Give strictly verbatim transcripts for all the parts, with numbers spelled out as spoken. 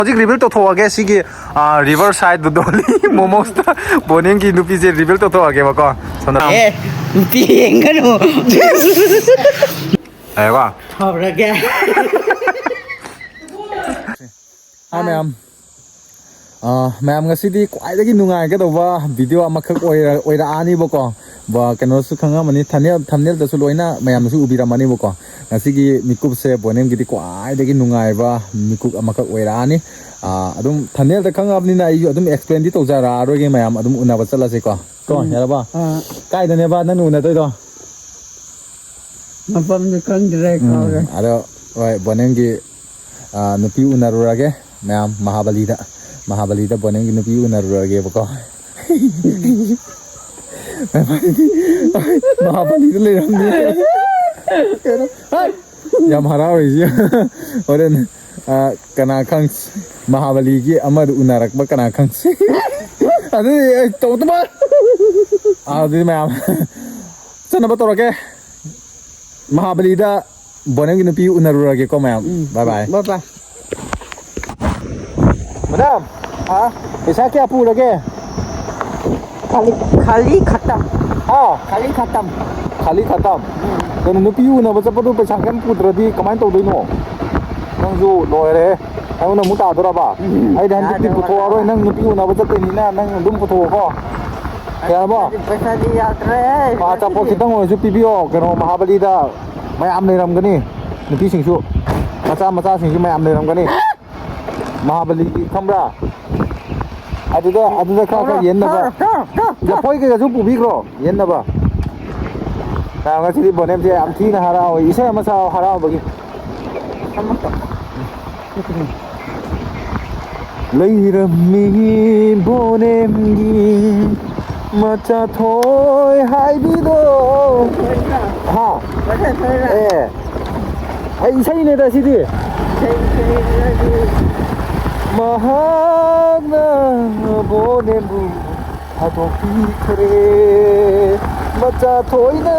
ꯍꯧꯖꯤꯛ ꯔꯤꯚꯤꯜ ꯇꯧꯊꯣꯛꯑꯒꯦ ꯁꯤꯒꯤ ꯔꯤꯚꯔ ꯁꯥꯏꯗ ꯗꯣꯂꯤ ꯃꯣꯃꯣꯁꯇ ꯕꯣꯅꯦꯝꯒꯤ ꯅꯨꯄꯤꯁꯦ ꯔꯤꯚꯤꯜ ꯇꯧꯊꯣꯛꯑꯒꯦꯕꯀꯣ꯫ ꯁꯣꯝꯗ ꯑꯦ, ꯅꯨꯄꯤ ꯌꯦꯡꯒꯅꯨ꯫ ꯍꯥꯏꯔꯕ? ꯍꯧꯔꯒꯦ꯫ ꯍꯥꯏ ꯃꯌꯥꯝ꯫ ꯑꯥ, ꯃꯌꯥꯝ, ꯉꯁꯤꯗꯤ ꯈ꯭ꯋꯥꯏꯗꯒꯤ ꯅꯨꯡꯉꯥꯏꯒꯗꯧꯕ ꯚꯤꯗꯤꯑꯣ ꯑꯃꯈꯛ ꯑꯣꯏꯔ-, ꯑꯣꯏꯔꯛꯑꯅꯤꯕꯀꯣ꯫ ꯕ-, ꯀꯩꯅꯣꯁꯨ ꯈꯪꯉꯝꯃꯅꯤ, ꯊꯝꯅꯦꯜ, ꯊꯝꯅꯦꯜꯗꯁꯨ ꯂꯣꯏꯅ ꯃꯌꯥꯝꯅꯁꯨ ꯎꯕꯤꯔꯝꯃꯅꯤꯕꯀꯣ꯫ ꯉꯁꯤꯒꯤ ꯃꯤꯀꯨꯞꯁꯦ ꯕꯣꯅꯦꯝꯒꯤꯗꯤ ꯈ꯭ꯋꯥꯏꯗꯒꯤ ꯅꯨꯡꯉꯥꯏꯕ ꯃꯤꯀꯨꯞ ꯑꯃꯈꯛ ꯑꯣꯏꯔꯛꯑꯅꯤ꯫ ꯑꯥ, ꯑꯗꯨꯝ ꯊꯝꯅꯦꯜꯗ ꯈꯪꯉꯕꯅꯤꯅ ꯑꯩꯁꯨ ꯑꯗꯨꯝ ꯑꯦꯛꯁꯄ꯭ꯂꯦꯟꯗꯤ ꯇꯧꯖꯔꯛꯑꯔꯣꯏꯒꯦ ꯃꯌꯥꯝ, ꯑꯗꯨꯝ ꯎꯅꯕ ꯆꯠꯂꯁꯤꯀꯣ꯫ ꯀꯣ, ꯎꯝ꯫ ꯌꯥꯔꯕ? ꯑꯥ꯫ ꯀꯥꯏꯗꯅꯦꯕ ꯅꯪꯅ ꯎꯅꯗꯣꯏꯗꯣ? ꯃꯐꯝꯗꯨ ꯈꯪꯗ꯭ꯔꯦ, ꯎꯝ, ꯀꯥꯎꯔꯦ꯫ ꯑꯗꯣ, ꯍꯣꯏ, ꯕꯣꯅꯦꯝꯒꯤ, ꯑꯥ, ꯅꯨꯄꯤ ꯎꯅꯔꯨꯔꯒꯦ ꯃꯌꯥꯝ, ꯃꯍꯥꯕꯂꯤꯗ꯫ ꯃꯍꯥꯕꯂꯤꯗ ꯕꯣꯅꯦꯝꯒꯤ ꯅꯨꯄꯤ ꯎꯅꯔꯨꯔꯒꯦꯕꯀꯣ꯫ ꯃꯍꯥꯕꯂꯤꯗ ꯂꯩꯔꯝꯃꯦ꯫ ꯀꯩꯅꯣ? ꯍꯥꯏ! ꯌꯥꯝ ꯍꯔꯥꯎꯔꯤꯁꯤ꯫ ꯍꯣꯔꯦꯟ, ꯑꯥ, ꯀꯅꯥ ꯈꯪ, ꯃꯍꯥꯕꯂꯤꯒꯤ ꯑꯃꯗ ꯎꯅꯔꯛꯄ ꯀꯅꯥ ꯈꯪ꯫ ꯑꯗꯨꯗꯤ ꯑꯩ ꯇꯧꯗꯕ꯫ ꯑꯗꯨꯗꯤ ꯃꯌꯥꯝ ꯆꯠꯅꯕ ꯇꯧꯔꯒꯦ꯫ ꯃꯍꯥꯕꯂꯤꯗ ꯕꯣꯅꯦꯝꯒꯤ ꯅꯨꯄꯤ ꯎꯅꯔꯨꯔꯒꯦꯀꯣ ꯃꯌꯥꯝ꯫ ꯎꯝ꯫ Bye bye꯫ Bye bye꯫ Madam, ꯍꯥ? ꯄꯩꯁꯥ ꯀꯌꯥ ꯄꯨꯔꯒꯦ? ꯈꯥꯂꯤ, ꯈꯥꯂꯤ ꯈꯇꯝ꯫ ꯍꯥ? ꯈꯥꯂꯤ ꯈꯇꯝ꯫ ꯈꯥꯂꯤ ꯈꯇꯝ? ꯎꯝ꯫ ꯀꯩꯅꯣ, ꯅꯨꯄꯤ ꯎꯅꯕ ꯆꯠꯄꯗꯨ ꯄꯩꯁꯥ ꯀꯩꯝ ꯄꯨꯗ꯭ꯔꯗꯤ ꯀꯃꯥꯏꯅ ꯇꯧꯗꯣꯏꯅꯣ? ꯅꯪꯁꯨ ꯂꯣꯏꯔꯦ꯫ ꯑꯩꯉꯣꯟꯗ ꯑꯃꯨꯛ ꯇꯥꯗꯣꯔꯕ? ꯎꯝ꯫ ꯑꯩꯗꯤ ꯍꯟꯗꯛꯇꯤ ꯌꯥꯗ꯭ꯔꯕ꯫ ꯄꯨꯊꯣꯛꯑꯔꯣꯏ, ꯅꯪ ꯅꯨꯄꯤ ꯎꯅꯕ ꯆꯠꯇꯣꯏꯅꯤꯅ ꯅꯪ ꯑꯗꯨꯝ ꯄꯨꯊꯣꯛꯑꯣꯀꯣ꯫ ꯌꯥꯔꯕꯣ? ꯄꯩꯁꯥꯗꯤ ꯌꯥꯗ꯭ꯔꯦ꯫ ꯑꯆꯥꯄꯣꯠ ꯈꯤꯇꯪ ꯑꯣꯏꯔꯁꯨ ꯄꯤꯕꯤꯌꯣ, ꯀꯩꯅꯣ, ꯃꯍꯥꯕꯂꯤꯗ ꯃꯌꯥꯝ ꯂꯩꯔꯝꯒꯅꯤ, ꯅꯨꯄꯤꯁꯤꯡꯁꯨ, ꯃꯆꯥ ꯃꯆꯥꯁꯤꯡꯁꯨ ꯃꯌꯥꯝ ꯂꯩꯔꯝꯒꯅꯤ꯫ ꯃꯍꯥꯕꯂꯤꯒꯤ ꯈꯪꯕ꯭ꯔꯥ? ꯑꯗꯨꯗ, ꯑꯗꯨꯗ ꯈꯔ ꯈꯔ ꯌꯦꯟꯅꯕ꯫ ꯊꯣꯛ, ꯊꯣꯛ, ꯊꯣꯛ, ꯊꯣꯛ꯫ ꯂꯐꯣꯏ ꯀꯩꯀꯥꯁꯨ ꯄꯨꯕꯤꯈ꯭ꯔꯣ ꯌꯦꯟꯅꯕ꯫ ꯉꯁꯤꯗꯤ ꯕꯣꯅꯦꯝꯁꯦ ꯌꯥꯝ ꯊꯤꯅ ꯍꯔꯥꯎꯋꯦ, ꯏꯁꯩ ꯑꯃ ꯁꯛꯑꯣ ꯍꯔꯥꯎꯕꯒꯤ꯫ ꯂꯩꯔꯝꯃꯤ ꯕꯣꯅꯦꯝꯒꯤ ꯃꯆꯥ ꯊꯣꯏ ꯍꯥꯏꯕꯤꯗꯣ꯫ ꯍꯥ? ꯑꯦ, ꯑꯩ ꯏꯁꯩꯅꯦꯗ ꯁꯤꯗꯤ꯫ ꯃꯍꯥꯛꯅ ꯕꯣꯅꯦꯝꯕꯨ ꯊꯥꯗꯣꯛꯄꯤꯈ꯭ꯔꯦ꯫ ꯃꯆꯥ ꯊꯣꯏꯅ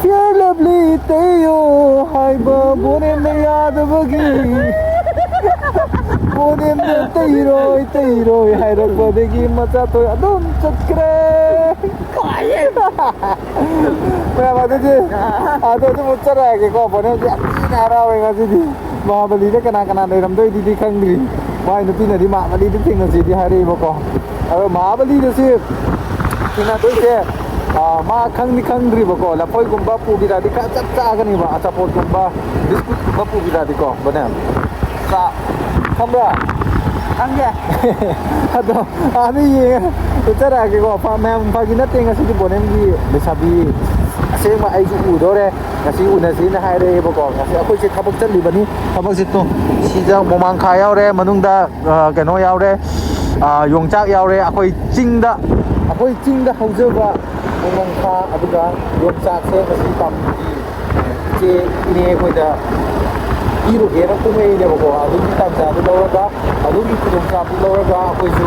Fair Lovely ꯇꯩꯌꯣ ꯍꯥꯏꯕ ꯕꯣꯅꯦꯝꯅ ꯌꯥꯗꯕꯒꯤ꯫ ꯕꯣꯅꯦꯝꯗ "ꯇꯩꯔꯣꯏ, ꯇꯩꯔꯣꯏ" ꯍꯥꯏꯔꯛꯄꯗꯒꯤ ꯃꯆꯥ ꯊꯣꯏ ꯑꯗꯨꯝ ꯆꯠꯈ꯭ꯔꯦ꯫ ꯃꯌꯥꯝ ꯑꯗꯨꯗꯤ ꯑꯗꯣ ꯑꯗꯨꯝ ꯎꯠꯆꯔꯛꯑꯒꯦꯀꯣ꯫ ꯕꯣꯅꯦꯝꯁꯦ ꯌꯥꯝ ꯊꯤꯅ ꯍꯔꯥꯎꯋꯦ ꯉꯁꯤꯗꯤ꯫ ꯃꯍꯥꯕꯂꯤꯗ ꯀꯅꯥ ꯀꯅꯥ ꯂꯩꯔꯝꯗꯣꯏꯗꯤꯗꯤ ꯈꯪꯗ꯭ꯔꯤ꯫ ꯃꯥꯏ ꯅꯨꯄꯤꯅꯗꯤ ꯃꯍꯥꯕꯂꯤꯗ ꯊꯦꯡꯅꯁꯤꯗꯤ ꯍꯥꯏꯔꯛꯏꯕꯀꯣ꯫ ꯑꯗꯣ ꯃꯍꯥꯕꯂꯤꯗ ꯁꯤ ꯊꯦꯡꯅꯗꯣꯏꯁꯦ, ꯑ, ꯃꯥ ꯈꯪꯗꯤ ꯈꯪꯗ꯭ꯔꯤꯕꯀꯣ꯫ ꯂꯐꯣꯏꯒꯨꯝꯕ ꯄꯨꯕꯤꯔꯛꯑꯗꯤ ꯈꯔ ꯆꯞ ꯆꯥꯒꯅꯤꯕ, ꯑꯆꯥꯄꯣꯠꯀꯨꯝꯕ, ꯕꯤꯁꯀꯨꯠꯀꯨꯝꯕ ꯄꯨꯕꯤꯔꯛꯑꯗꯤꯀꯣ꯫ ꯕꯣꯅꯦꯝ, ꯆꯥ ꯈꯪꯕ꯭ꯔꯥ? ꯈꯪꯗꯦ꯫ ꯑꯗꯣ ꯑꯥꯗ ꯌꯦꯡꯉ ꯎꯠꯆꯔꯛꯑꯒꯦꯀꯣ꯫ ꯐ-, ꯃꯌꯥꯝ, ꯐꯥꯒꯤ ꯅꯠꯇꯦ, ꯉꯁꯤꯗꯤ ꯕꯣꯅꯦꯝꯒꯤ ꯂꯩꯁꯥꯕꯤ ꯑꯁꯦꯡꯕ ꯑꯩꯁꯨ ꯎꯗꯣꯔꯦ꯫ ꯉꯁꯤ ꯎꯅꯁꯤꯅ ꯍꯥꯏꯔꯛꯑꯦꯕꯀꯣ꯫ ꯉꯁꯤ ꯑꯩꯈꯣꯏꯁꯦ ꯊꯕꯛ ꯆꯠꯂꯤꯕꯅꯤ꯫ ꯊꯕꯛꯁꯦ ꯇꯣ, ꯁꯤꯗ ꯅꯣꯡꯃꯥꯡꯈꯥ ꯌꯥꯎꯔꯦ, ꯃꯅꯨꯡꯗ, ꯑ, ꯀꯩꯅꯣ ꯌꯥꯎꯔꯦ, ꯑ, ꯌꯣꯡꯆꯥꯛ ꯌꯥꯎꯔꯦ꯫ ꯑꯩꯈꯣꯏ ꯆꯤꯡꯗ, ꯑꯩꯈꯣꯏ ꯆꯤꯡꯗ ꯍꯧꯖꯕ ꯅꯣꯡꯃꯥꯡꯈꯥ ꯑꯗꯨꯒ ꯌꯣꯡꯆꯥꯛꯁꯦ ꯉꯁꯤ ꯄꯥꯝꯕꯤ ꯏꯆꯦ ꯏꯅꯦ ꯑꯩꯈꯣꯏꯗ ꯄꯤꯔꯨꯒꯦꯅ ꯀꯨꯝꯃꯛꯏꯅꯦꯕꯀꯣ꯫ ꯑꯗꯨꯒꯤ ꯇꯥꯟꯖꯥꯗꯨ ꯂꯧꯔꯒ, ꯑꯗꯨꯒꯤ ꯈꯨꯗꯣꯡꯆꯥꯕꯗꯨ ꯂꯧꯔꯒ ꯑꯩꯈꯣꯏꯁꯨ,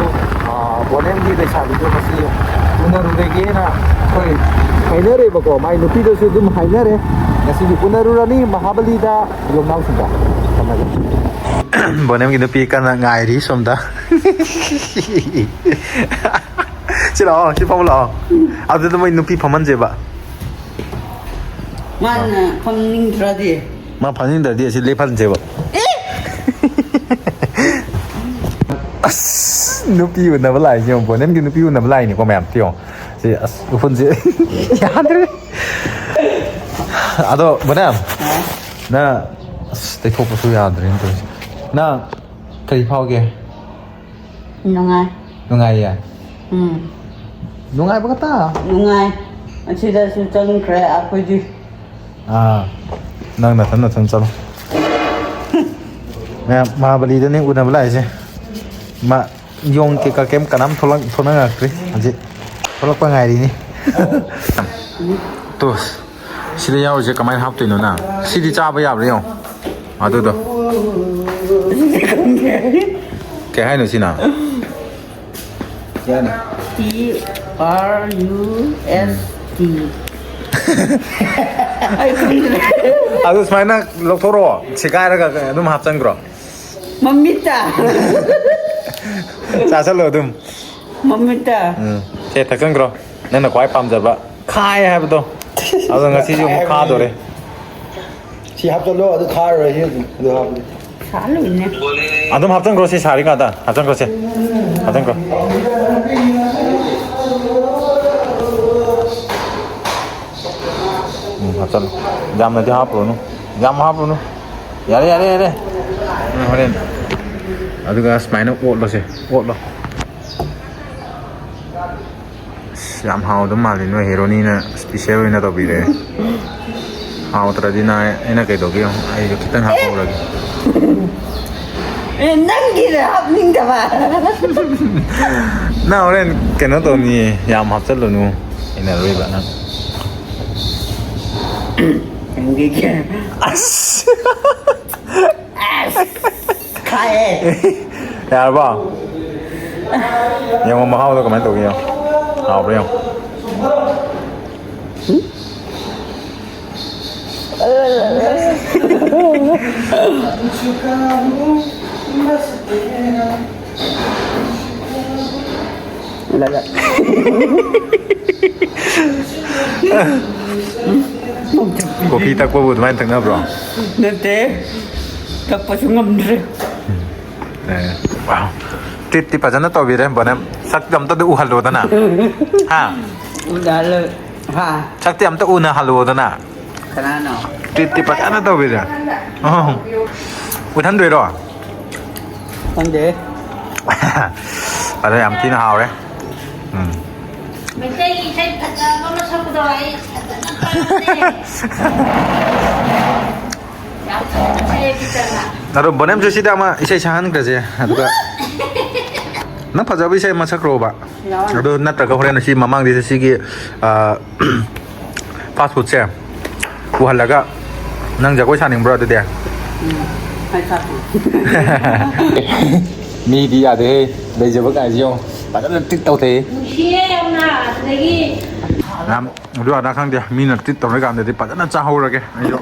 ꯑ, ꯕꯣꯅꯦꯝꯒꯤ ꯂꯩꯁꯥꯕꯤꯗꯣ ꯉꯁꯤ ꯎꯅꯔꯨꯔꯒꯦꯅ ꯑꯩꯈꯣꯏ ꯍꯥꯏꯅꯔꯦꯕꯀꯣ꯫ ꯃꯥꯏ ꯅꯨꯄꯤꯗꯁꯨ ꯑꯗꯨꯝ ꯍꯥꯏꯅꯔꯦ, "ꯉꯁꯤꯗꯤ ꯎꯅꯔꯨꯔꯅꯤ ꯃꯍꯥꯕꯂꯤꯗ ꯌꯣꯡꯅꯥꯎꯁꯤꯡꯗ"꯫ ꯊꯝꯃꯒꯦ꯫ ꯕꯣꯅꯦꯝꯒꯤ ꯅꯨꯄꯤ ꯀꯟꯅ ꯉꯥꯏꯔꯤ ꯁꯣꯝꯗ꯫ ꯁꯤ ꯂꯥꯛꯑꯣ, ꯁꯤ ꯐꯝꯃꯨ ꯂꯥꯛꯑꯣ꯫ ꯑꯗꯨꯗ ꯃꯣꯏ ꯅꯨꯄꯤ ꯐꯝꯍꯟꯁꯦꯕ꯫ ꯃꯥꯅ ꯐꯝꯅꯤꯡꯗ꯭ꯔꯗꯤ? ꯃꯥ ꯐꯝꯅꯤꯡꯗ꯭ꯔꯗꯤ ꯑꯁꯤ ꯂꯦꯞꯍꯟꯁꯦꯕ꯫ ꯑꯁ, ꯅꯨꯄꯤ ꯎꯅꯕ ꯂꯥꯛꯏꯁꯦ ꯌꯦꯡꯉꯣ, ꯕꯣꯅꯦꯝꯒꯤ ꯅꯨꯄꯤ ꯎꯅꯕ ꯂꯥꯛꯏꯅꯤꯀꯣ ꯃꯌꯥꯝ, ꯌꯦꯡꯉꯣ꯫ ꯁꯤ, ꯑꯁ, ꯎꯐꯨꯟꯁꯦ ꯌꯥꯗ꯭ꯔꯦ꯫ ꯑꯗꯣ, ꯕꯣꯅꯦꯝ, ꯅꯪ, ꯑꯁ, ꯇꯩꯊꯣꯛꯄꯁꯨ ꯌꯥꯗ꯭ꯔꯦꯅꯦ ꯇꯧꯔꯤꯁꯦ꯫ ꯅꯪ ꯀꯔꯤ ꯐꯥꯎꯒꯦ? ꯅꯨꯡꯉꯥꯏ꯫ ꯅꯨꯡꯉꯥꯏꯌꯦ? ꯎꯝ꯫ ꯅꯨꯡꯉꯥꯏꯕ ꯈꯛꯇ? ꯅꯨꯡꯉꯥꯏ꯫ ꯑꯁꯤꯗꯁꯨ ꯆꯪꯈ꯭ꯔꯦ ꯑꯩꯈꯣꯏꯗꯤ꯫ ꯑꯥ, ꯅꯪ ꯅꯊꯟ ꯅꯊꯟ ꯆꯠꯂꯣ꯫ ꯃꯌꯥꯝ, ꯃꯍꯥꯕꯂꯤꯗꯅꯦ ꯎꯅꯕ ꯂꯥꯛꯏꯁꯦ꯫ ꯃꯥ, ꯌꯣꯡ ꯀꯩꯀꯥ ꯀꯩꯝ ꯀꯅꯥꯝ ꯊꯣꯛꯂꯛ-, ꯊꯣꯛꯅꯉꯛꯇ꯭ꯔꯤ ꯍꯧꯖꯤꯛ꯫ ꯊꯣꯛꯂꯛꯄ ꯉꯥꯏꯔꯤꯅꯤ꯫ ꯇꯣ, ꯁꯤꯗ ꯌꯥꯎꯔꯤꯁꯦ ꯀꯃꯥꯏꯅ ꯍꯥꯞꯇꯣꯏꯅꯣ ꯅꯪ? ꯁꯤꯗꯤ ꯆꯥꯕ ꯌꯥꯕ꯭ꯔꯥ ꯌꯦꯡꯉꯣ꯫ ꯑꯗꯨꯗꯣ꯫ ꯀꯩ ꯍꯥꯏꯅꯣ ꯁꯤꯅ? ꯌꯥꯅꯤ꯫ T R U S T꯫ ꯑꯩ ꯈꯪꯗ꯭ꯔꯦ꯫ ꯑꯗꯨ ꯁꯨꯃꯥꯏꯅ ꯂꯧꯊꯣꯔꯛꯑꯣ, ꯁꯦꯒꯥꯏꯔꯒ ꯑꯗꯨꯝ ꯍꯥꯞꯆꯟꯈ꯭ꯔꯣ꯫ ꯃꯃꯤꯠꯇ꯫ ꯆꯥꯁꯜꯂꯣ ꯑꯗꯨꯝ꯫ ꯃꯃꯤꯠꯇ꯫ ꯎꯝ꯫ ꯁꯦ, ꯊꯛꯆꯟꯈ꯭ꯔꯣ꯫ ꯅꯪꯅ ꯈ꯭ꯋꯥꯏ ꯄꯥꯝꯖꯕ ꯈꯥꯏ ꯍꯥꯏꯕꯗꯣ꯫ ꯑꯗꯣ ꯉꯁꯤꯁꯨ ꯑꯃꯨꯛ ꯈꯥꯗꯣꯔꯦ꯫ ꯁꯤ ꯍꯥꯞꯆꯜꯂꯣ, ꯑꯗꯨ ꯈꯥꯔꯔꯣꯏ ꯁꯤ ꯑꯗꯨꯝ꯫ ꯑꯗꯨ ꯍꯥꯞꯄꯗꯤ꯫ ꯁꯥꯍꯜꯂꯣꯏꯅꯦ꯫ ꯑꯗꯨꯝ ꯍꯥꯞꯆꯟꯈ꯭ꯔꯣ ꯁꯤ ꯁꯥꯔꯤꯀꯥꯟꯗ꯫ ꯍꯥꯞꯆꯟꯈ꯭ꯔꯣ ꯁꯦ꯫ ꯍꯥꯞꯆꯟꯈ꯭ꯔꯣ꯫ ꯎꯝ, ꯍꯥꯞꯆꯜꯂꯣ꯫ ꯌꯥꯝꯅꯗꯤ ꯍꯥꯞꯄꯨꯔꯅꯨ꯫ ꯌꯥꯝ ꯍꯥꯞꯄꯨꯔꯅꯨ꯫ ꯌꯥꯔꯦ, ꯌꯥꯔꯦ, ꯌꯥꯔꯦ꯫ ꯎꯝ, ꯍꯣꯔꯦꯟ꯫ ꯑꯗꯨꯒ ꯁꯨꯃꯥꯏꯅ ꯑꯣꯠꯂꯣꯁꯦ꯫ ꯑꯣꯠꯂꯣ꯫ ꯑꯁ, ꯌꯥꯝ ꯍꯥꯎꯗꯧ ꯃꯥꯜꯂꯤ꯫ ꯅꯣꯏ ꯍꯦꯔꯣꯅꯤꯅ special ꯑꯣꯏꯅ ꯇꯧꯕꯤꯔꯦ꯫ ꯍꯥꯎꯇ꯭ꯔꯗꯤ ꯅꯥꯏ, ꯑꯩꯅ ꯀꯩꯗꯧꯒꯦ ꯌꯦꯡꯉꯣ꯫ ꯑꯩꯁꯨ ꯈꯤꯇꯪ ꯍꯥꯞꯍꯧꯔꯒꯦ꯫ ꯑꯦ, ꯅꯪꯒꯤꯗ ꯍꯥꯞꯅꯤꯡꯗꯕ꯫ ꯅꯪ ꯍꯣꯔꯦꯟ ꯀꯩꯅꯣ ꯇꯧꯅꯤꯌꯦ, ꯌꯥꯝ ꯍꯥꯞꯆꯜꯂꯨꯅꯨ꯫ ꯍꯩꯅꯔꯣꯏꯕ ꯅꯪ꯫ ꯅꯪꯒꯤ ꯑꯁ! ꯑꯁ! ꯈꯥꯏꯌꯦ꯫ ꯌꯥꯔꯕꯣ? ꯌꯦꯡꯉꯣ ꯃꯍꯥꯎꯗꯣ ꯀꯃꯥꯏꯅ ꯇꯧꯒꯦ ꯌꯦꯡꯉꯣ꯫ ꯍꯥꯎꯕ꯭ꯔꯥ ꯌꯦꯡꯉꯣ꯫ ꯀꯣꯐꯤ ꯊꯛꯄꯕꯨ ꯑꯗꯨꯃꯥꯏꯅ ꯊꯛꯅꯕ꯭ꯔꯣ? ꯅꯠꯇꯦ, ꯊꯛꯄꯁꯨ ꯉꯝꯗ꯭ꯔꯦ꯫ ꯑꯦ, ꯋꯥꯎ꯫ ꯇ꯭ꯔꯤꯠꯇꯤ ꯐꯖꯅ ꯇꯧꯕꯤꯔꯦ ꯕꯣꯅꯦꯝ꯫ ꯁꯛꯇꯤ ꯑꯝꯇꯗꯤ ꯎꯍꯜꯂꯣꯗꯅ꯫ ꯍꯥ? ꯎꯅꯍꯜꯂꯣ꯫ ꯍꯥ? ꯁꯛꯇꯤ ꯑꯝꯇ ꯎꯅꯍꯜꯂꯣꯗꯅ꯫ ꯀꯅꯥꯅꯣ? ꯇ꯭ꯔꯤꯠꯇꯤ ꯐꯖꯅ ꯇꯧꯕꯤꯔꯦ꯫ ꯑꯍ꯫ ꯎꯠꯍꯟꯗꯣꯏꯔꯣ? ꯈꯪꯗꯦ꯫ ꯑꯗꯣ ꯌꯥꯝ ꯊꯤꯅ ꯍꯥꯎꯔꯦ꯫ ꯎꯝ꯫ ꯃꯩꯇꯩꯒꯤ ꯏꯁꯩ ꯐꯖꯕ ꯑꯃ ꯁꯛꯄꯗꯣ ꯑꯩ ꯐꯖꯅ ꯇꯥꯗꯦ꯫ ꯌꯥꯝ ꯐꯖꯩꯌꯦ ꯄꯤꯛꯆꯔꯅ꯫ ꯑꯗꯣ ꯕꯣꯅꯦꯝꯁꯨ ꯁꯤꯗ ꯑꯃ ꯏꯁꯩ ꯁꯛꯍꯟꯈ꯭ꯔꯁꯦ꯫ ꯑꯗꯨꯒ ꯅꯪ ꯐꯖꯕ ꯏꯁꯩ ꯑꯃ ꯁꯛꯈ꯭ꯔꯣꯕ꯫ ꯌꯥꯎꯔꯅꯤ꯫ ꯑꯗꯨ ꯅꯠꯇ꯭ꯔꯒ ꯍꯣꯔꯦꯟ ꯑꯁꯤ ꯃꯃꯥꯡꯗꯩꯁꯦ ꯁꯤꯒꯤ, ꯑ, fast foodꯁꯦ ꯄꯨꯍꯜꯂꯒ ꯅꯪ ꯖꯒꯣꯏ ꯁꯥꯅꯤꯡꯕ꯭ꯔꯣ ꯑꯗꯨꯗꯤ? ꯎꯝ, ꯑꯩ ꯁꯥꯊꯤ꯫ ꯃꯤꯗꯤ ꯌꯥꯗꯦꯍꯦ, ꯂꯩꯖꯕ ꯀꯥꯏꯁꯦ ꯌꯦꯡꯉꯣ, ꯐꯖꯅ treat ꯇꯧꯊꯩ꯫ ꯅꯨꯡꯁꯤꯌꯦ ꯌꯥꯝꯅ, ꯑꯗꯨꯗꯒꯤ ꯌꯥꯝ, ꯑꯗꯨ ꯑꯗꯥ ꯈꯪꯗꯦ, ꯃꯤꯅ treat ꯇꯧꯔꯤꯀꯥꯟꯗꯗꯤ ꯐꯖꯅ ꯆꯥꯍꯧꯔꯒꯦ ꯑꯩꯁꯨ꯫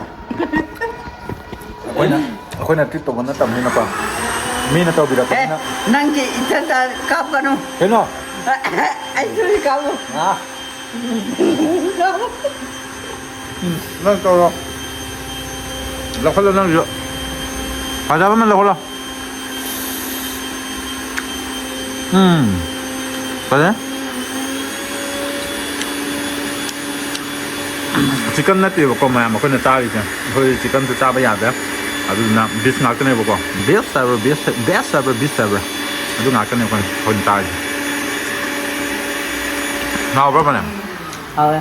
ꯑꯩꯈꯣꯏꯅ, ꯑꯩꯈꯣꯏꯅ treat ꯇꯧꯕ ꯅꯠꯇꯕꯅꯤꯅꯀꯣ꯫ ꯃꯤꯅ ꯇꯧꯕꯤꯔꯛꯄꯅꯤꯅ꯫ ꯅꯪꯒꯤ ꯏꯊꯟꯗ ꯀꯥꯞꯀꯅꯨ꯫ ꯀꯩꯅꯣ? ꯑꯩꯁꯨ ꯀꯥꯞꯄꯨ꯫ ꯑꯥ꯫ ꯎꯝ, ꯅꯪ ꯇꯧꯔꯣ꯫ ꯂꯧꯈꯠꯂꯣ ꯅꯪꯁꯨ꯫ ꯐꯖꯕ ꯑꯃ ꯂꯧꯈꯠꯂꯣ꯫ ꯎꯝ꯫ ꯐꯖꯩ꯫ ꯆꯤꯛꯀꯟ ꯅꯠꯇꯦꯕꯀꯣ ꯃꯌꯥꯝ ꯑꯩꯈꯣꯏꯅ ꯆꯥꯔꯤꯁꯦ꯫ ꯑꯩꯈꯣꯏ ꯆꯤꯛꯀꯟꯁꯨ ꯆꯥꯕ ꯌꯥꯗꯦ꯫ ꯑꯗꯨꯗꯨꯅ ꯕꯤꯐ ꯉꯥꯛꯇꯅꯦꯕꯀꯣ꯫ ꯕꯤꯐ ꯍꯥꯏꯕ꯭ꯔꯥ, ꯕꯤꯐ, ꯕꯤꯐ ꯍꯥꯏꯕ꯭ꯔꯥ, ꯕꯤꯐ ꯍꯥꯏꯕ꯭ꯔꯥ? ꯑꯗꯨ ꯉꯥꯛꯇꯅꯦ ꯑꯩꯈꯣꯏꯅ, ꯑꯩꯈꯣꯏꯅ ꯆꯥꯔꯤꯁꯦ꯫ ꯍꯥꯎꯕ꯭ꯔꯥ ꯐꯅꯌꯥꯝ? ꯍꯥꯎꯋꯦ꯫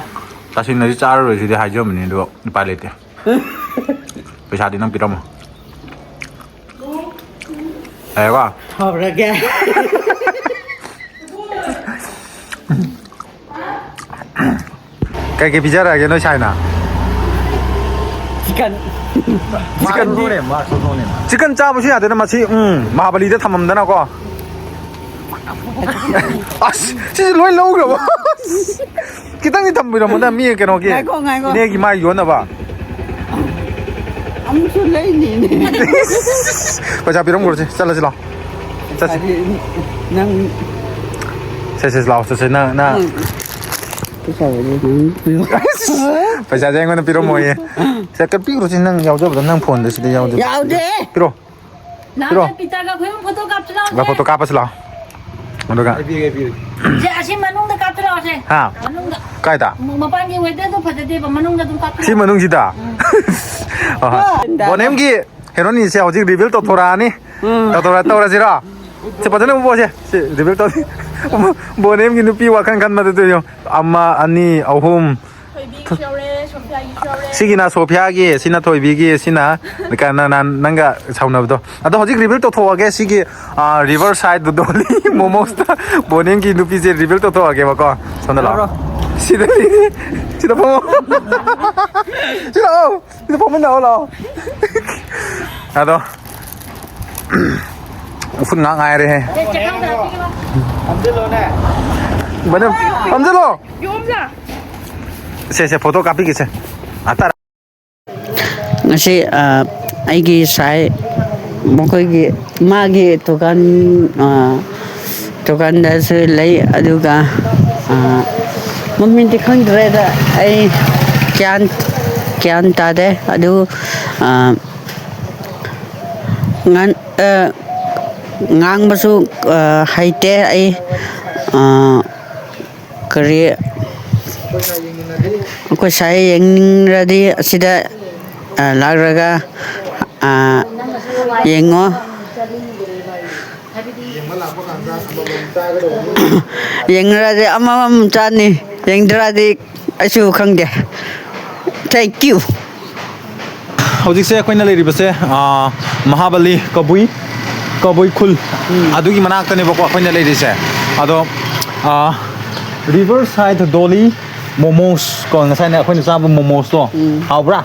ꯇꯁꯦꯡꯅꯗꯤ ꯆꯥꯔꯔꯣꯏ ꯁꯤꯗꯤ ꯍꯥꯏꯖꯕꯅꯤ, ꯑꯗꯣ ꯎꯄꯥꯏ ꯂꯩꯇꯦ꯫ ꯄꯩꯁꯥꯗꯤ ꯅꯪ ꯄꯤꯔꯝꯃꯣ꯫ ꯌꯥꯔꯦꯀꯣ? ꯍꯧꯔꯒꯦ꯫ ꯀꯩ ꯀꯩ ꯄꯤꯖꯔꯛꯑꯒꯦ ꯅꯣꯏ ꯁꯥꯏꯅ? ꯆꯤꯛꯀꯟ꯫ ꯆꯤꯛꯀꯟ꯫ ꯃꯥꯁꯨ ꯅꯣꯅꯦ, ꯃꯥꯁꯨ ꯅꯣꯅꯦ꯫ ꯆꯤꯛꯀꯟ ꯆꯥꯕꯁꯨ ꯌꯥꯗꯦꯅ ꯃꯁꯤ꯫ ꯎꯝ, ꯃꯍꯥꯕꯂꯤꯗ ꯊꯝꯃꯝꯗꯅꯀꯣ꯫ ꯑꯁ, ꯁꯤꯁꯨ ꯂꯣꯏ ꯂꯧꯈ꯭ꯔꯕ? ꯈꯤꯇꯪꯗꯤ ꯊꯝꯕꯤꯔꯝꯃꯣꯗ, ꯃꯤ ꯀꯩꯅꯣꯒꯤ ꯉꯥꯏꯈꯣ, ꯉꯥꯏꯈꯣ꯫ ꯏꯅꯦꯒꯤ ꯃꯥꯏ ꯌꯣꯟꯅꯕ꯫ ꯑꯃꯨꯛꯁꯨ ꯂꯩꯅꯤꯅꯦ꯫ ꯄꯩꯁꯥ ꯄꯤꯔꯝꯈ꯭ꯔꯣꯁꯦ, ꯆꯠꯂꯁꯤ ꯂꯥꯛꯑꯣ꯫ ꯆꯠꯁꯤ꯫ ꯅꯪ ꯁꯦ, ꯁꯦ, ꯂꯥꯛꯑꯣ, ꯆꯠꯁꯦ꯫ ꯅꯪ, ꯅꯪ ꯎꯝ꯫ ꯄꯩꯁꯥ ꯂꯩꯔꯦ, ꯅꯪ ꯄꯤꯔꯣ꯫ ꯄꯩꯁꯥꯁꯦ ꯑꯩꯉꯣꯟꯗ ꯄꯤꯔꯝꯃꯣꯌꯦ꯫ ꯁꯦ, ꯀ-, ꯄꯤꯈ꯭ꯔꯣꯁꯤ, ꯅꯪ ꯌꯥꯎꯖꯕꯗꯣ, ꯅꯪ ꯐꯣꯟꯗ ꯁꯤꯗ ꯌꯥꯎꯖꯕ꯫ ꯌꯥꯎꯗꯦ꯫ ꯄꯤꯔꯣ꯫ ꯅꯍꯥꯟ ꯄꯤꯔꯣ꯫ ꯄꯤꯇꯔꯒ ꯑꯩꯈꯣꯏ ꯑꯍꯨꯝ ꯐꯣꯇꯣ ꯀꯥꯞꯁꯤ ꯂꯥꯎꯁꯦ꯫ ꯂꯥꯎ, ꯐꯣꯇꯣ ꯀꯥꯞꯄꯁꯤ ꯂꯥꯎ꯫ ꯑꯗꯨꯒ ꯁꯦ, ꯑꯁꯤ ꯃꯅꯨꯡꯗ ꯀꯥꯞꯁꯤ ꯂꯥꯎꯁꯦ꯫ ꯍꯥ? ꯃꯅꯨꯡꯗ꯫ ꯀꯥꯏꯗ? ꯃꯄꯥꯟꯒꯤ ꯋꯦꯗꯔꯗꯣ ꯐꯖꯗꯦꯕ, ꯃꯅꯨꯡꯗ ꯑꯗꯨꯝ ꯀꯥꯞꯁꯤ ꯁꯤ ꯂꯥꯎ꯫ ꯃꯅꯨꯡꯁꯤꯗ? ꯎꯝ꯫ ꯍꯣꯏ, ꯍꯣꯏ꯫ ꯕꯣꯅꯦꯝꯒꯤ ꯍꯦꯔꯣꯅꯤꯁꯦ ꯍꯧꯖꯤꯛ ꯔꯤꯚꯤꯜ ꯇꯧꯊꯣꯔꯛꯑꯅꯤ꯫ ꯎꯝ꯫ ꯇꯧꯊꯣꯔꯛ-, ꯇꯧꯔꯁꯤꯔꯣ? ꯁꯦ, ꯐꯖꯅ ꯎꯞꯄꯣꯁꯦ꯫ ꯁꯦ, ꯔꯤꯚꯤꯜ ꯇꯧ-, ꯕꯣꯅꯦꯝꯒꯤ ꯅꯨꯄꯤ ꯋꯥꯈꯜ ꯈꯟꯕꯗꯨ ꯌꯦꯡꯉꯨ꯫ ꯑꯃ, ꯑꯅꯤ, ꯑꯍꯨꯝ꯫ ꯊꯣꯏꯕꯤꯒꯤꯁꯨ ꯌꯥꯎꯔꯦ, ꯁꯣꯐꯤꯌꯥꯒꯤꯁꯨ ꯌꯥꯎꯔꯦ꯫ ꯁꯤꯒꯤꯅ ꯁꯣꯐꯤꯌꯥꯒꯤ, ꯁꯤꯅ ꯊꯣꯏꯕꯤꯒꯤ, ꯁꯤꯅ ꯀ-, ꯅ-, ꯅ-, ꯅꯪꯒ ꯁꯥꯎꯅꯕꯗꯣ꯫ ꯑꯗꯣ ꯍꯧꯖꯤꯛ ꯔꯤꯚꯤꯜ ꯇꯧꯊꯣꯛꯑꯒꯦ꯫ ꯁꯤꯒꯤ, ꯑ, ꯔꯤꯚꯔ ꯁꯥꯏꯗ ꯗꯣꯂꯤ ꯃꯣꯃꯣꯁꯇ ꯕꯣꯅꯦꯝꯒꯤ ꯅꯨꯄꯤꯁꯦ ꯔꯤꯚꯤꯜ ꯇꯧꯊꯣꯛꯑꯒꯦꯕꯀꯣ꯫ ꯁꯣꯝꯗ ꯂꯥꯛꯑꯣ꯫ ꯌꯥꯎꯔꯣ꯫ ꯁꯤꯗ ꯂꯩꯔꯦ꯫ ꯁꯤꯗ ꯐꯝꯃꯣ꯫ ꯁꯤꯗ ꯂꯥꯛꯑꯣ꯫ ꯁꯤꯗ ꯐꯝꯃꯤꯟꯅꯔꯣ ꯂꯥꯛꯑꯣ꯫ ꯑꯗꯣ ꯎꯐꯨꯟ ꯉꯥꯛ ꯉꯥꯏꯔꯦꯍꯦ꯫ ꯐꯝꯖꯤꯜꯂꯣꯅꯦ꯫ ꯕꯅꯦ, ꯐꯝꯖꯤꯜꯂꯣ꯫ ꯁꯦ, ꯁꯦ, ꯐꯣꯇꯣ ꯀꯥꯞꯄꯤꯒꯦꯁꯦ꯫ ꯑꯇꯥꯔ-, ꯉꯁꯤ, ꯑ, ꯑꯩꯒꯤ ꯁꯥꯏ ꯃꯈꯣꯏꯒꯤ, ꯃꯥꯒꯤ ꯗꯨꯀꯥꯟ, ꯑ, ꯗꯨꯀꯥꯟꯗꯁꯨ ꯂꯩ꯫ ꯑꯗꯨꯒ, ꯑ, ꯃꯃꯤꯡꯗꯤ ꯈꯪꯗ꯭ꯔꯦꯗ, ꯑꯩ ꯒ꯭ꯌꯥꯟ, ꯒ꯭ꯌꯥꯟ ꯇꯥꯗꯦ꯫ ꯑꯗꯨ, ꯑ, ꯉꯥꯟ-, ꯑ, ꯉꯥꯡꯕꯁꯨ, ꯑ, ꯍꯩꯇꯦ ꯑꯩ꯫ ꯑ, ꯀꯔꯤ, ꯑꯩꯈꯣꯏ ꯁ꯭ꯋꯥꯏ ꯌꯦꯡꯅꯤꯡꯔꯗꯤ ꯑꯁꯤꯗ, ꯑ, ꯂꯥꯛꯂꯒ, ꯑ, ꯌꯦꯡꯉꯣ꯫ ꯌꯦꯡꯉꯔꯗꯤ ꯑꯃꯃꯝ ꯆꯥꯅꯤ, ꯌꯦꯡꯗ꯭ꯔꯗꯤ ꯑꯩꯁꯨ ꯈꯪꯗꯦ꯫ Thank you꯫ ꯍꯧꯖꯤꯛꯁꯦ ꯑꯩꯈꯣꯏꯅ ꯂꯩꯔꯤꯕꯁꯦ, ꯑ, ꯃꯍꯥꯕꯂꯤ ꯀꯕꯨꯏ, ꯀꯕꯨꯏ ꯈꯨꯜ, ꯎꯝ꯫ ꯑꯗꯨꯒꯤ ꯃꯅꯥꯛꯇꯅꯦꯕꯀꯣ ꯑꯩꯈꯣꯏꯅ ꯂꯩꯔꯤꯁꯦ꯫ ꯑꯗꯣ, ꯑ, Riverside Dolly Momos ꯀꯣ, ꯉꯁꯥꯏꯅ ꯑꯩꯈꯣꯏꯅ ꯆꯥꯕ momosꯇꯣ, ꯎꯝ꯫ ꯍꯥꯎꯕ꯭ꯔꯥ?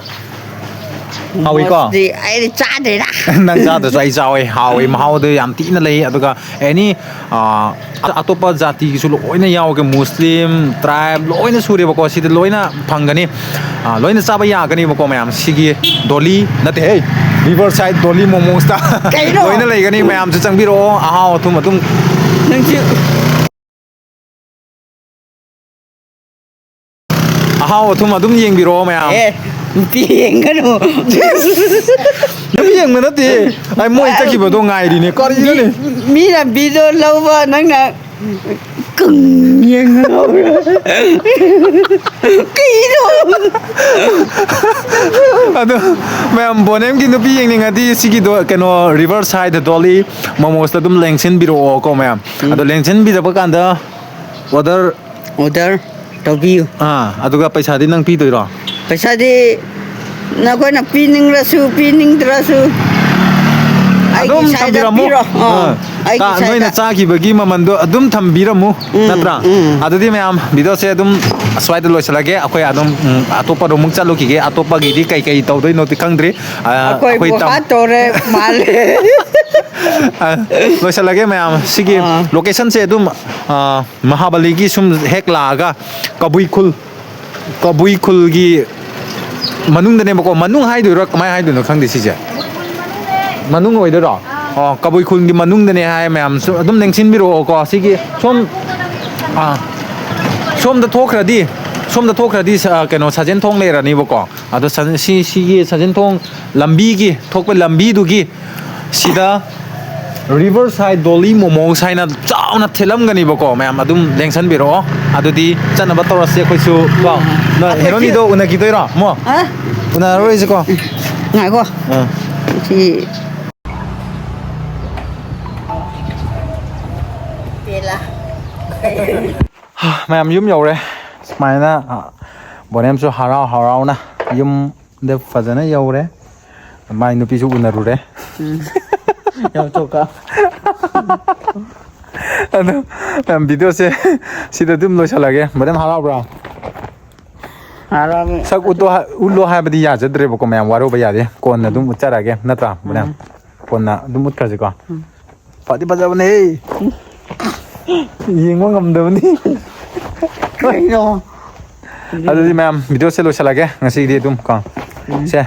ꯍꯥꯎꯏꯀꯣ? Momosꯇꯤ ꯑꯩꯗꯤ ꯆꯥꯗ꯭ꯔꯤꯗ꯫ ꯅꯪ ꯆꯥꯗ꯭ꯔꯁꯨ ꯑꯩ ꯆꯥꯎꯋꯦ, ꯍꯥꯎꯋꯦ, ꯃꯍꯥꯎꯗꯣ ꯌꯥꯝ ꯊꯤꯅ ꯂꯩ꯫ ꯑꯗꯨꯒ ꯑꯦꯅꯤ, ꯑ, ꯑꯇꯣꯞꯄ ꯖꯥꯇꯤꯒꯤꯁꯨ ꯂꯣꯏꯅ ꯌꯥꯎꯒꯦ, ꯃꯨꯁꯂꯤꯝ, tribe ꯂꯣꯏꯅ ꯁꯨꯔꯦꯕꯀꯣ, ꯁꯤꯗ ꯂꯣꯏꯅ ꯐꯪꯒꯅꯤ꯫ ꯑ, ꯂꯣꯏꯅ ꯆꯥꯕ ꯌꯥꯒꯅꯦꯕꯀꯣ ꯃꯌꯥꯝ꯫ ꯁꯤꯒꯤ ꯗꯣꯂꯤ ꯅꯠꯇꯦꯍꯦ, Riverside Dolly Momosꯇ ꯀꯩꯅꯣ? ꯂꯣꯏꯅ ꯂꯩꯒꯅꯤ꯫ ꯃꯌꯥꯝꯁꯨ ꯆꯪꯕꯤꯔꯛꯑꯣ, ꯑꯍꯥꯎ ꯑꯊꯨꯝ ꯑꯗꯨꯝ ꯅꯪꯁꯤ ꯑꯍꯥꯎ ꯑꯊꯨꯝ ꯑꯗꯨꯝ ꯌꯦꯡꯕꯤꯔꯛꯑꯣ ꯃꯌꯥꯝ꯫ ꯑꯦ, ꯅꯨꯄꯤ ꯌꯦꯡꯒꯅꯨ꯫ ꯅꯨꯄꯤ ꯌꯦꯡꯕ ꯅꯠꯇꯦ, ꯑꯩ ꯃꯣꯏ ꯆꯠꯈꯤꯕꯗꯣ ꯉꯥꯏꯔꯤꯅꯦ꯫ ꯀꯔꯤꯅꯣꯅꯦ? ꯃꯤ-, ꯃꯤꯅ video ꯂꯧꯕ, ꯅꯪꯅ ꯀꯪ ꯌꯦꯡꯉꯒ꯫ ꯀꯩꯅꯣ? ꯑꯗꯣ ꯃꯌꯥꯝ, ꯕꯣꯅꯦꯝꯒꯤ ꯅꯨꯄꯤ ꯌꯦꯡꯅꯤꯡꯉꯗꯤ ꯁꯤꯒꯤꯗꯣ, ꯀꯩꯅꯣ, Riverside Dolly Momosꯇ ꯑꯗꯨꯝ ꯂꯦꯡꯁꯤꯟꯕꯤꯔꯛꯑꯣꯀꯣ ꯃꯌꯥꯝ꯫ ꯎꯝ꯫ ꯑꯗꯣ ꯂꯦꯡꯁꯤꯟꯕꯤꯔꯛꯄ ꯀꯥꯟꯗ order order ꯇꯧꯕꯤꯌꯨ꯫ ꯑꯥ, ꯑꯗꯨꯒ ꯄꯩꯁꯥꯗꯤ ꯅꯪ ꯄꯤꯗꯣꯏꯔꯣ? ꯄꯩꯁꯥꯗꯤ ꯅꯈꯣꯏꯅ ꯄꯤꯅꯤꯡꯂꯁꯨ ꯄꯤꯅꯤꯡꯗ꯭ꯔꯁꯨ ꯑꯩꯒꯤ ꯑꯗꯨꯝ ꯁꯥꯏꯗ ꯊꯝꯕꯤꯔꯝꯃꯨ꯫ ꯄꯤꯔꯣ꯫ ꯑꯥ, ꯑꯥ꯫ ꯑꯩꯒꯤ ꯀꯥ-, ꯅꯣꯏꯅ ꯁꯥꯏꯗ꯫ ꯆꯥꯈꯤꯕꯒꯤ ꯃꯃꯜꯗꯣ ꯑꯗꯨꯝ ꯊꯝꯕꯤꯔꯝꯃꯨ, ꯎꯝ, ꯅꯠꯇ꯭ꯔꯥ? ꯎꯝ꯫ ꯑꯗꯨꯗꯤ ꯃꯌꯥꯝ, videoꯁꯦ ꯑꯗꯨꯝ ꯑꯁ꯭ꯋꯥꯏꯗ ꯂꯣꯏꯁꯤꯜꯂꯒꯦ꯫ ꯑꯩꯈꯣꯏ ꯑꯗꯨꯝ, ꯎꯝ, ꯑꯇꯣꯞꯄ roomꯃꯨꯛ ꯆꯠꯂꯨꯈꯤꯒꯦ꯫ ꯑꯇꯣꯞꯄꯒꯤꯗꯤ ꯀꯩ ꯀꯩ ꯇꯧꯗꯣꯏꯅꯣꯗꯤ ꯈꯪꯗ꯭ꯔꯤ꯫ ꯑꯥ, ꯑꯩꯈꯣꯏ ꯑꯩꯈꯣꯏꯕꯨ ꯇꯝ-, ꯍꯥꯠꯇꯧꯔꯦ ꯃꯥꯜꯂꯦ꯫ ꯑꯥ, ꯂꯣꯏꯁꯤꯜꯂꯒꯦ ꯃꯌꯥꯝ꯫ ꯁꯤꯒꯤ ꯑꯥ꯫ Locationꯁꯦ ꯑꯗꯨꯝ, ꯑꯥ, ꯃꯍꯥꯕꯂꯤꯒꯤ ꯁꯨꯝ ꯍꯦꯛ ꯂꯥꯛꯑꯒ ꯀꯕꯨꯏ ꯈꯨꯜ, ꯀꯕꯨꯏ ꯈꯨꯜꯒꯤ ꯃꯅꯨꯡꯗꯅꯦꯕꯀꯣ, ꯃꯅꯨꯡ ꯍꯥꯏꯗꯣꯏꯔꯥ ꯀꯃꯥꯏꯅ ꯍꯥꯏꯗꯣꯏꯅꯣ ꯈꯪꯗꯦ ꯁꯤꯁꯦ꯫ ꯃꯅꯨꯡ ꯑꯣꯏꯗꯣꯏꯔꯣ? ꯑꯣ, ꯀꯕꯨꯏ ꯈꯨꯜꯒꯤ ꯃꯅꯨꯡꯗꯅꯦ ꯍꯥꯏ ꯃꯌꯥꯝꯁꯨ꯫ ꯑꯗꯨꯝ ꯂꯦꯡꯁꯤꯟꯕꯤꯔꯛꯑꯣꯀꯣ꯫ ꯁꯤꯒꯤ ꯁꯣꯝ, ꯑꯥ, ꯁꯣꯝꯗ ꯊꯣꯛꯈ꯭ꯔꯗꯤ, ꯁꯣꯝꯗ ꯊꯣꯛꯈ꯭ꯔꯗꯤ ꯁ-, ꯑ, ꯀꯩꯅꯣ, ꯁꯥꯖꯦꯟ ꯊꯣꯡ ꯂꯩꯔꯅꯤꯕꯀꯣ꯫ ꯑꯗꯣ ꯁꯥꯖꯦꯟ-, ꯁꯤ, ꯁꯤꯒꯤ ꯁꯥꯖꯦꯟ ꯊꯣꯡ ꯂꯝꯕꯤꯒꯤ, ꯊꯣꯛꯄ ꯂꯝꯕꯤꯗꯨꯒꯤ ꯁꯤꯗ Riverside Dolly Momos ꯍꯥꯏꯅ ꯆꯥꯎꯅ ꯊꯦꯠꯂꯝꯒꯅꯤꯕꯀꯣ꯫ ꯃꯌꯥꯝ ꯑꯗꯨꯝ ꯂꯦꯡꯁꯟꯕꯤꯔꯛꯑꯣ꯫ ꯑꯗꯨꯗꯤ ꯆꯠꯅꯕ ꯇꯧꯔꯁꯤ ꯑꯩꯈꯣꯏꯁꯨ ꯀꯣ꯫ ꯅꯣꯏ ꯑꯩꯈꯣꯏꯁꯨ ꯍꯦꯔꯣꯅꯤꯗꯣ ꯎꯅꯈꯤꯗꯣꯏꯔꯣ? ꯃꯣ? ꯍꯥ? ꯎꯅꯔꯔꯣꯏꯁꯤꯀꯣ꯫ ꯉꯥꯏꯈꯣ꯫ ꯑꯥ꯫ ꯁꯤ ꯄꯦꯂꯥ꯫ ꯃꯌꯥꯝ ꯌꯨꯝ ꯌꯧꯔꯦ꯫ ꯁꯨꯃꯥꯏꯅ, ꯑ, ꯕꯣꯅꯦꯝꯁꯨ ꯍꯔꯥꯎ ꯍꯔꯥꯎꯅ ꯌꯨꯝꯗ ꯐꯖꯅ ꯌꯧꯔꯦ꯫ ꯃꯥꯏ ꯅꯨꯄꯤꯁꯨ ꯎꯅꯔꯨꯔꯦ꯫ ꯎꯝ꯫ ꯌꯥꯝ ꯆꯣꯛꯀ꯫ ꯑꯗꯣ ꯃꯌꯥꯝ ꯚꯤꯗꯤꯑꯣꯁꯦ ꯁꯤꯗ ꯑꯗꯨꯝ ꯂꯣꯏꯁꯤꯜꯂꯒꯦ꯫ ꯕꯣꯅꯦꯝ ꯍꯔꯥꯎꯕ꯭ꯔꯣ? ꯍꯔꯥꯎꯋꯦ꯫ ꯁꯛ ꯎꯠꯂꯣ ꯍꯥꯏ-, ꯎꯠꯂꯣ ꯍꯥꯏꯕꯗꯤ ꯌꯥꯖꯗ꯭ꯔꯦꯕꯀꯣ ꯃꯌꯥꯝ, ꯋꯥꯔꯧꯕ ꯌꯥꯗꯦ꯫ ꯀꯣꯟꯅ ꯑꯗꯨꯝ ꯎꯠꯆꯔꯛꯑꯒꯦ ꯅꯠꯇ꯭ꯔꯥ, ꯕꯣꯅꯦꯝ? ꯎꯝ꯫ ꯀꯣꯟꯅ ꯑꯗꯨꯝ ꯎꯠꯈ꯭ꯔꯁꯤꯀꯣ꯫ ꯎꯝ꯫ ꯐꯗꯤ ꯐꯖꯕꯅꯦ꯫ ꯌꯦꯡꯕ ꯉꯝꯗꯕꯅꯤ꯫ ꯀꯩꯅꯣ? ꯑꯗꯨꯗꯤ ꯃꯌꯥꯝ ꯚꯤꯗꯤꯑꯣꯁꯦ ꯂꯣꯏꯁꯤꯜꯂꯒꯦ ꯉꯁꯤꯒꯤꯗꯤ ꯑꯗꯨꯝ ꯀꯣ꯫ ꯎꯝ꯫ ꯁꯦ,